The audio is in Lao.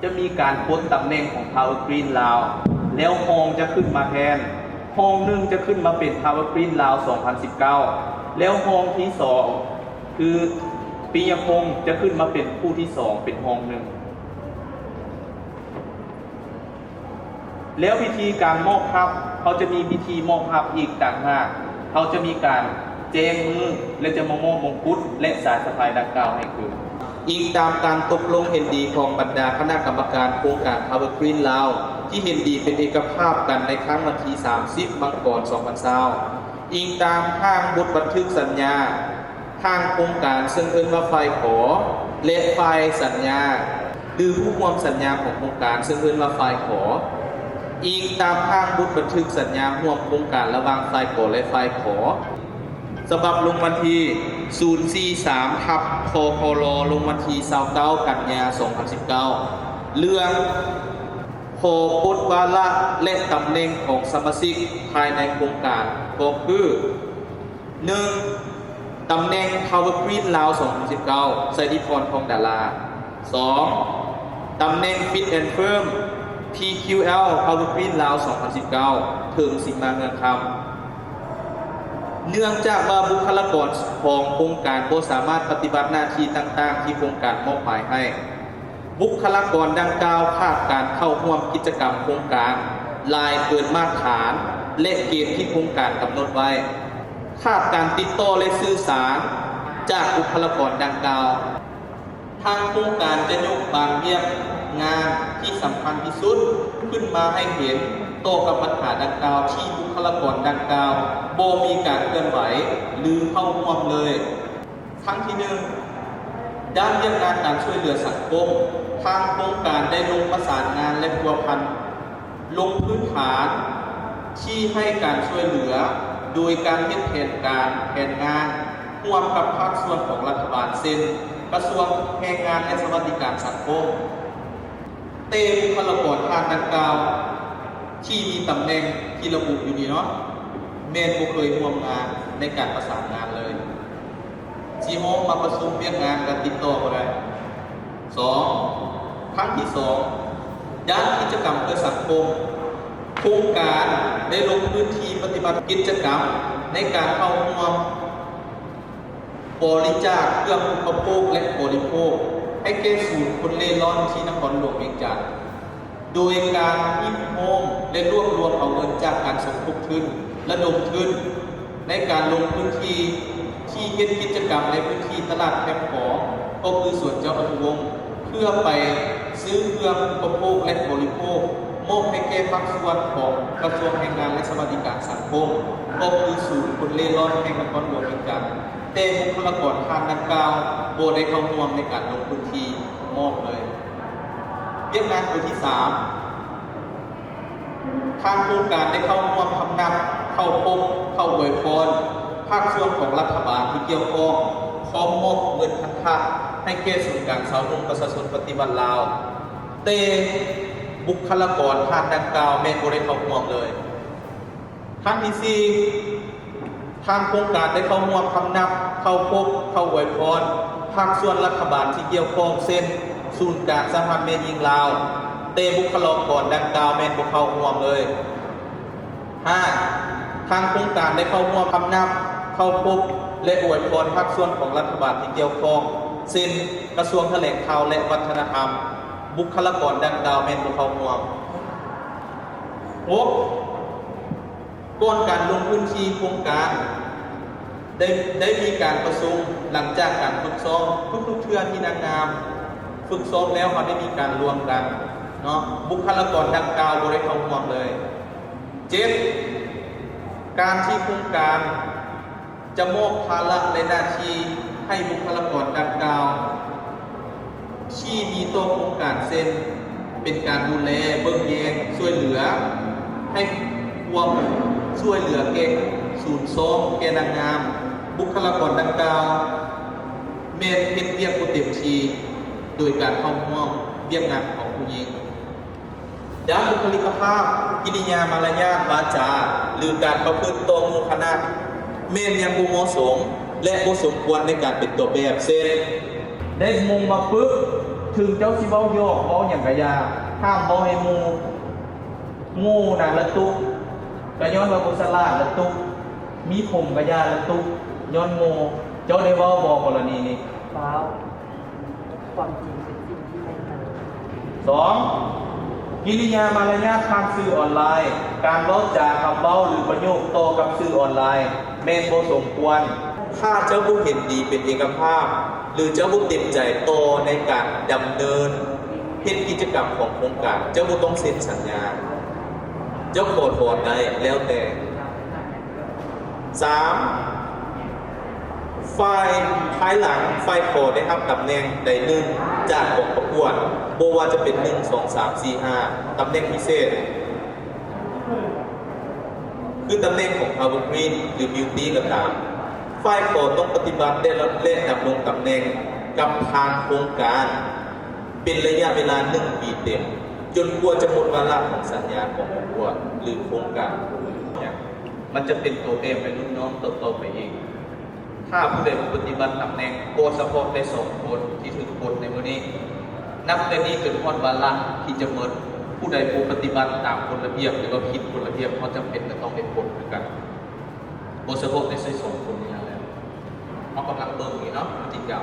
ຈະມີການປົນຕຳແໜ່ງຂອງ Power Green ລາວ ແລ້ວຮອງຈະຂຶ້ນມາແທນ. ຮອງໜຶ່ງຈະຂຶ້ນມາເປັນ Power Green ລາວ ສອງພັນສິບເກົ້າ ແລ້ວຮອງທີສອງ ຄື ປິຍະພົງ ຈະຂຶ້ນມາເປັນຜູ້ທີສອງ ເປັນຮອງໜຶ່ງ. ແລ້ວພິທີການມອບຮັບ ເຮົາຈະມີພິທີມອບຮັບອີກຕ່າງຫາກ. ເຮົາຈະມີການແຈ້ງມື້ ແລະ ຈະມາມອບມົງກຸດ ແລະ ສາຍສະພາຍດັ່ງກ່າວໃຫ້ຄືນ. ອີງຕາມການຕົກລົງເຫັນດີຂອງບັນດາຄະນະກຳມະການໂຄງການ Power Green ລາວ ທີ່ເຫັນດີເປັນເອກະພາບກັນໃນຄັ້ງວັນທີສາມສິບ ມັງກອນ ສອງພັນຊາວ. ອີງຕາມຮ່າງບົດບັນທຶກສັນຍາ ທາງໂຄງການເຊິ່ງເອີ້ນວ່າຝ່າຍ ຂ ແລະ ຝ່າຍສັນຍາ ຫຼື ຜູ້ຮ່ວມສັນຍາຂອງໂຄງການເຊິ່ງເອີ້ນວ່າຝ່າຍ ຂ. ອີງຕາມຮ່າງບົດບັນທຶກສັນຍາຮ່ວມໂຄງການລະຫວ່າງຝ່າຍ ກ ແລະ ຝ່າຍ ຂ ສະບັບລົງວັນທີ ສູນສີ່ສາມ ທັບ ຄຄລ ລົງວັນທີ ຊາວເກົ້າ ກັນຍາ ສອງພັນສິບເກົ້າ ເລື່ອງ ຂໍປົດວາລະ ແລະ ຕຳແໜ່ງຂອງສະມາຊິກພາຍໃນໂຄງການກໍຄື ໜຶ່ງ ຕຳແໜ່ງ Power Green ລາວ ສອງພັນສິບເກົ້າ ໄຊນິພອນ ທອງດາລາ. ສອງ ຕຳແໜ່ງ Fit and Firm ທີຄິວແອລ Power Green ລາວ ສອງພັນສິບເກົ້າ ເຖິງ ສິມມາ ເຮືອງຄຳ. ເນື່ອງຈາກວ່າບຸກຄະລາກອນຂອງໂຄງການບໍ່ສາມາດປະຕິບັດໜ້າທີ່ຕ່າງໆທີ່ໂຄງການມອບໝາຍໃຫ້, ບຸກຄະລາກອນດັ່ງກ່າວຂາດການເຂົ້າຮ່ວມກິດຈະກຳໂຄງການຫຼາຍເກີນມາດຖານ ແລະ ເກນທີ່ໂຄງການກຳນົດໄວ້, ຂາດການຕິດຕໍ່ ແລະ ສື່ສານຈາກບຸກຄະລາກອນດັ່ງກ່າວ. ທາງໂຄງການຈະຍົກບາງວຽກງານທີ່ສຳຄັນທີ່ສຸດຂຶ້ນມາໃຫ້ເຫັນຕໍ່ກັບບັນຫາດັ່ງກ່າວ ທີ່ບຸກຄະລາກອນດັ່ງກ່າວບໍ່ມີການເຄື່ອນໄຫວ ຫຼື ເຂົ້າຮ່ວມເລີຍ. ຄັ້ງທີໜຶ່ງ, ດ້ານວຽກງານການຊ່ວຍເຫຼືອສັງຄົມ, ທາງໂຄງການໄດ້ລົງປະສານງານ ແລະ ພົວພັນລົງພື້ນຖານທີ່ໃຫ້ການຊ່ວຍເຫຼືອ ໂດຍການເຮັດແຜນການ, ແຜນງານຮ່ວມກັບພາກສ່ວນຂອງລັດຖະບານ ເຊັ່ນ ກະຊວງແຮງງານ ແລະ ສະຫວັດດີການສັງຄົມ. ແຕ່ບຸກຄະລາກອນທ່ານດັ່ງກ່າວທີ່ມີຕຳແໜ່ງທີ່ລະບຸຢູ່ນີ້ເນາະ ແມ່ນບໍ່ເຄີຍຮ່ວມງານໃນການປະສານງານເລີຍ. ຊິຮ້ອງມາປະຊຸມວຽກງານກໍຕິດຕໍ່ບໍ່ໄດ້. ສອງ, ຄັ້ງທີສອງ, ດ້ານກິດຈະກຳເພື່ອສັງຄົມ, ໂຄງການໄດ້ລົງພື້ນທີ່ປະຕິບັດກິດຈະກຳໃນການເຂົ້າຮ່ວມ ບໍລິຈາກເຄື່ອງອຸປະໂພກ ແລະ ບໍລິໂພກໃຫ້ແກ່ສູນຄົນເລ່ລ່ອນທີ່ນະຄອນຫຼວງວຽງຈັນ ໂດຍການຮິບໂຮມ ແລະ ລວບລວມເອົາເງິນຈາກການສົມທົບທຶນ, ລະດົມທຶນໃນການລົງພື້ນທີ່ ທີ່ເຮັດກິດຈະກຳໃນພື້ນທີ່ຕະຫຼາດແຄມຂອງ ກໍຄືສວນເຈົ້າອະນຸວົງ ເພື່ອໄປຊື້ເຄື່ອງອຸປະໂພກ ແລະ ບໍລິໂພກ ມອບໃຫ້ແກ່ພາກສ່ວນຂອງກະຊວງແຮງງານ ແລະ ສະຫວັດດີການສັງຄົມ ກໍຄືສູນຄົນເລ່ລ່ອນແຫ່ງນະຄອນຫຼວງວຽງຈັນ, ແຕ່ບຸກຄະລາກອນທ່ານດັ່ງກ່າວບໍ່ໄດ້ເຂົ້າຮ່ວມໃນການລົງພື້ນທີ່ມອບເລີຍ. ວຽກງານຕົວທີສາມ, ທາງໂຄງການໄດ້ເຂົ້າຮ່ວມຄຳນັບ, ເຂົ້າພົບ, ເຂົ້າອວຍພອນພາກສ່ວນຂອງລັດຖະບານທີ່ກ່ຽວຂ້ອງ, ພ້ອມມອບເງິນພັນທະໃຫ້ແກ່ສູນກາງຊາວໜຸ່ມປະຊາຊົນປະຕິວັດລາວ, ແຕ່ບຸກຄະລາກອນທ່ານດັ່ງກ່າວແມ່ນບໍ່ໄດ້ເຂົ້າຮ່ວມເລີຍ. ຄັ້ງທີສີ່, ທາງໂຄງການໄດ້ເຂົ້າຮ່ວມຄຳນັບ, ເຂົ້າພົບ, ເຂົ້າອວຍພອນພາກສ່ວນລັດຖະບານທີ່ກ່ຽວຂ້ອງ ເຊັ່ນ ສູນກາງສະຫະພັນແມ່ຍິງລາວ, ແຕ່ບຸກຄະລາກອນດັ່ງກ່າວແມ່ນບໍ່ເຂົ້າຮ່ວມເລີຍ. ຫ້າ, ທາງໂຄງການໄດ້ເຂົ້າຮ່ວມຄຳນັບ, ເຂົ້າພົບ ແລະ ອວຍພອນພາກສ່ວນຂອງລັດຖະບານທີ່ກ່ຽວຂ້ອງ ເຊັ່ນ ກະຊວງຖະແຫຼງຂ່າວ ແລະ ວັດທະນະທຳ, ບຸກຄະລາກອນດັ່ງກ່າວແມ່ນບໍ່ເຂົ້າຮ່ວມ. ຫົກ, ກ່ອນການລົງພື້ນທີ່ໂຄງການ ໄດ້ ໄດ້ມີການປະຊຸມຫຼັງຈາກການຝຶກຊ້ອມທຸກໆເທື່ອທີ່ນາງງາມຝຶກຊ້ອມແລ້ວ ເຮົາໄດ້ມີການລວມກັນເນາະ, ບຸກຄະລາກອນດັ່ງກ່າວບໍ່ໄດ້ເຂົ້າຮ່ວມເລີຍ. ເຈັດ, ການທີ່ໂຄງການ ຈະມອບພາລະ ແລະ ໜ້າທີ່ໃຫ້ບຸກຄະລາກອນດັ່ງກ່າວທີ່ມີຕໍ່ໂຄງການ ເຊັ່ນ ເປັນການດູແລ, ເບິ່ງແຍງ, ຊ່ວຍເຫຼືອ, ໃຫ້ຄວາມຊ່ວຍເຫຼືອແກ່ສູນຊ້ອມ, ແກ່ນາງງາມ, ບຸກຄະລາກອນດັ່ງກ່າວແມ່ນເຮັດວຽກບໍ່ເຕັມທີ່ ໂດຍການເຂົ້າຮ່ວມວຽກງານຂອງຜູ້ຍິງ. ດ້ານບຸກຄະລິກະພາບ, ກິລິຍາມາລະຍາດ, ວາຈາ ຫຼື ການປະພຶດຕໍ່ໝູ່ຄະນະ ແມ່ນຍັງບໍ່ເໝາະສົມ ແລະ ບໍ່ສົມຄວນໃນການເປັນຕົວແບບ ເຊັ່ນ ໄດ້ມຸງມາປຶບ, ເຖິງເຈົ້າຊິເວົ້າຢອກເວົ້າຫຍັງກະຢ່າ, ຫ້າມເວົ້າໃຫ້ໝູ່. ໝູ່ນະລະຕຸກ, ກະຍ້ອນວ່າບໍ່ສະຫຼາດລະຕຸກ, ມີຜົມກະຢ່າລະຕຸກ, ຍ້ອນໂງ່. ເຈົ້າໄດ້ເວົ້າບໍ່ກໍລະນີນີ້? ວ້າວ, ຄວາມຈິງເປັນສິ່ງທີ່ໄຮ້ຄ່າ. ສອງ, ກິລິຍາມາລະຍາດຜ່ານສື່ອອນລາຍ, ການເວົ້າຈາ, ຄຳເວົ້າ ຫຼື ປະໂຫຍກຕໍ່ກັບສື່ອອນລາຍ ແມ່ນບໍ່ສົມຄວນ. ຖ້າເຈົ້າບໍ່ເຫັນດີເປັນເອກະພາບ ຫຼື ເຈົ້າບໍ່ເຕັມໃຈຕໍ່ໃນການດຳເນີນເຮັດກິດຈະກຳຂອງໂຄງການ, ເຈົ້າບໍ່ຕ້ອງເຊັນສັນຍາ, ເຈົ້າຂໍຖອນໄດ້ແລ້ວແຕ່. ສາມ, ຝ່າຍ ພາຍຫຼັງຝ່າຍຂໍໄດ້ຮັບຕຳແໜ່ງໃດໜຶ່ງຈາກກອງປະກວດ, ບໍ່ວ່າຈະເປັນ ໜຶ່ງ ສອງ ສາມ ສີ່ ຫ້າ ຕຳແໜ່ງພິເສດ ຄືຕຳແໜ່ງຂອງ Power Queen ຫຼື Beauty ກໍຕາມ, ຝ່າຍຂໍຕ້ອງປະຕິບັດ ແລະ ແລະ ດຳລົງຕຳແໜ່ງກັບທາງໂຄງການເປັນໄລຍະເວລາໜຶ່ງປີເຕັມ, ຈົນກວ່າຈະໝົດວາລະຂອງສັນຍາຂອງປະກວດ ຫຼື ໂຄງການ. ມັນຈະເປັນຕົວແບບໃຫ້ລຸ້ນນ້ອງຕໍ່ໆໄປອີກ. ຖ້າຜູ້ໃດບໍ່ປະຕິບັດຕຳແໜ່ງ, ບໍ່ສະເພາະແຕ່ສອງຄົນທີ່ຖືກປົດໃນມື້ນີ້, ນັບແຕ່ນີ້ຈົນຮອດວາລະທີ່ຈະໝົດ, ຜູ້ໃດບໍ່ປະຕິບັດຕາມກົດລະບຽບ ຫຼືວ່າຜິດກົດລະບຽບ, ເຮົາຈຳເປັນຈະຕ້ອງໄດ້ປົດຄືກັນ. ບໍ່ສະເພາະແຕ່ໃສ່ສອງຄົນນີ້ແລ້ວ, ເຮົາກຳລັງເບິ່ງຢູ່ເນາະ ພຶດຕິກຳ.